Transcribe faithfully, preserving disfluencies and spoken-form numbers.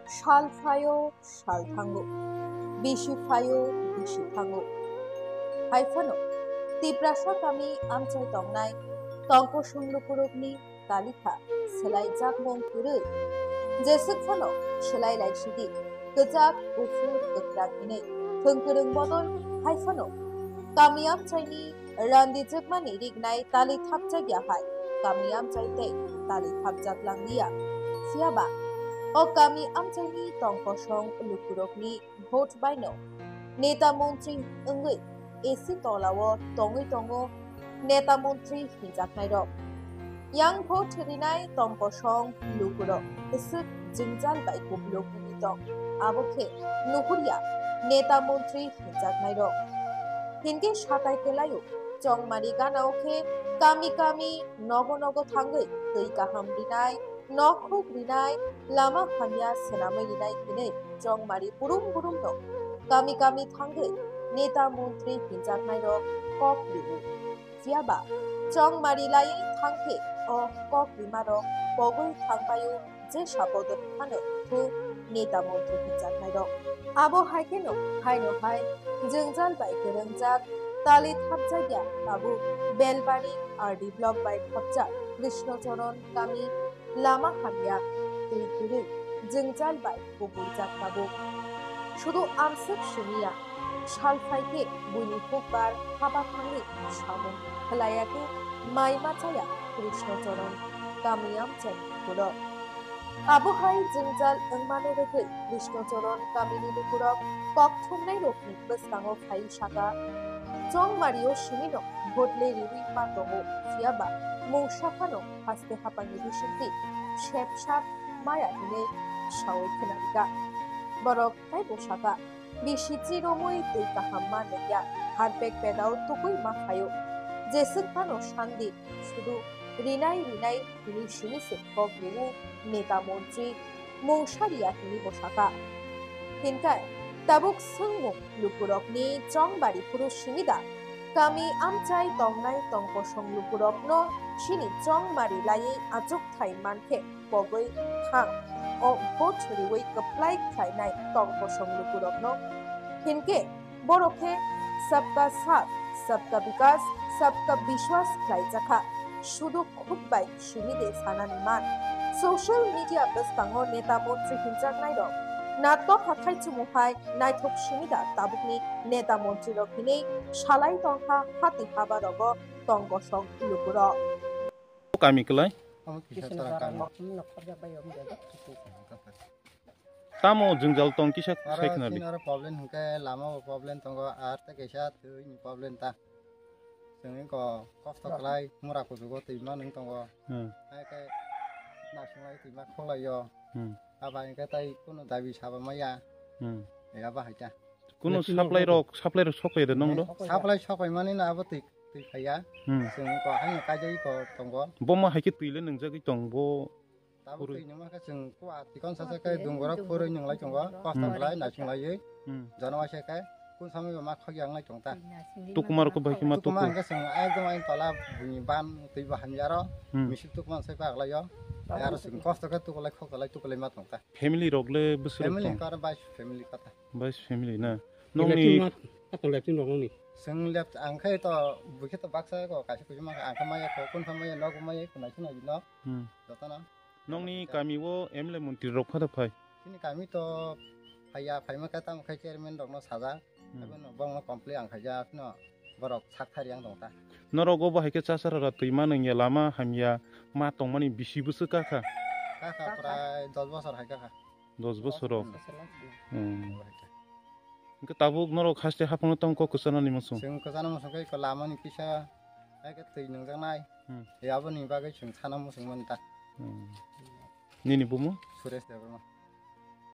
Sal phaio sal thango, bisi phaio bisi thango. Hai phano Tiprasa kami amchai tongnai tongkosong lukurokni talitha swlai jakmung kwrwi. Jeswk phano swlai lai sidi, kwchak, kuphur, kwkhrang hinwi thwng kwrwng bodol hai phano kami amchaini randi jwkmani rignai tali thapjak ya hai kami amchai tei tali thapjak lang liya. Phiya ba o kami amchaini tongkosong lukurokni vote baino neta montri wngwi A C tolao tongwi tongo neta montri hinjaknairok. Yang vote rinai tongkosong lukurok bwswk jwngjal bai kupulung wngwi tong, abo khe nuhurya neta montri hinjaknairok. Hinkhe satai kwlaio, chongmani ganao khe kami kami nogo nogo thangwi twi kaham rinai, nokhuk rinai, lama hamya swnamwi rinai hinwi chongmari burum burumno kami kami thangwi neta montri hinjaknairok kok rio. Phiya ba chongmari laiwi thangkhe o kok rimarok pogwi thangpaio, je sabodon phano thu neta montri hinjaknairok. Abo hai kheno haino hai jwngjal bai kwrwngjak tali thapjakya tabuk Belbari R D block bai thapjak Krishna Charan kami lama hamya twi kwrwi jwngjal bai kubuljak tabuk. Sudu amswk simiya, sal phai khe buini hukbar haba thangwi samung khlaiya khe mai ma chaya Krishna Charan kami amchai kulo. Abo hai jwngjal wngmano rwgwi Krishna Charan kamini lukurok kok thumnairokni bwskango phai saka, chongmario simino vote le riwi ma tongo, phiya ba mungsa phano haste hapangni bisingtwi sep sap maya hinwi sawi khwnarikha. Borok taibo saka, bisi chiromwi twi kaham ma nungya, harpek pedao tugwi ma phaio. Jeswk phano sandi, sudu rinai rinai hinwi simi se kok rio neta montri mungsa riya hinwi bo saka. Hinkhe tabuk swngmung lukurokni chongbari phuru simi da? Kami amchai tongnai tongkosong lukurokno chini chongmari laiwi achukthai mankhe pogwi thang, o vote riwi kwplai khlainai tongkosong lukurokno. Hinkhe borok khe sabka saath, sabka bikas, sabka bishwas khlaijakha. Sudu khuk bai simi de sanani man. Social media bwskango neta montri hinjaknairok na tokha thaichumung hai naithok simi da tabukni neta montrirok hinwi salai tongkha hati habarogo tongkosong lukurok. Kami kwlai? Omo kisa Kisa chwla chwla kami. Kami nokharjak bai omo jajak kisa. Tamo jwngjal tong kisa Aro sai khna di. Chini oro problem hwnkhe lama bo problem tongo, ar tei kaisa twi ni problem ta. Chwng wngkha kosto khlai mura kuchugo twi manwi tongo. Hmm. Hai khe naising lai twi ma khok lai o. Hmm. Abo hai khe tai kunu dabi saba maya. Hmm. Ega bahai ta. Kunu Latrino supply rok, supply rok sok ya de nong ro? Supply sok pai mani na abo twi, twi phaiya. Hmm. Chwng ko hai kaijagwi ko tongo. Bo ma hai khe twi le nwngjagwi tong bo. Tabo Khurwi. Twi nungma khe chwng kua tikon sacha khe dungora khurwi nung lai tongo. Kosto Hmm. khlai naising laiwi. Hmm. Jono waisa khe kun samwi bo ma khok yang lai tong ta. Tukuma rok bahai khe ma Tukuma tuku. Hwnkhe chwng ekdom ain tola buini ban twi bo hamya ro. Hmm. Misik tukuma sai pa aglai o. Aro chwng kosto khe tukulai khok lai tukulai ma tong ta. Family rok le bwswk rok Family tong? Kar bai family kata. Bais family na? Nokni Nokni ma, ato leptin rok nokni. Chwng left ang khe to bukhe to baksa ko kaisa kuchuma ang khe maya ko kun pha maya nok maya kunai sina nok Hmm. jotono. Nokni kami o M L A montri rok phada phai? Chini kami to phaiya phaima khe tamo khe chairman rok no saja. Hmm. Abo no bong no complain ang khaija no borok sak thari ang tong ta. Norok obo hai khe chasara ra twi ma nung ya lama hamya ma tongmani bisi bwswk kha kha? Kha kha prai dos bosor hai kha kha. Dos bosoro. Hmm. Hwnkhe tabuk norok haste haphangno tamo kok kwchanani muchung? Chwng kwchana muchung khe lamani kisa hai khe twi nungjaknai. Hmm. E aboni bagwi chwng sana muchung mani ta. Hmm. Nini bumu? Suresh Debbarma.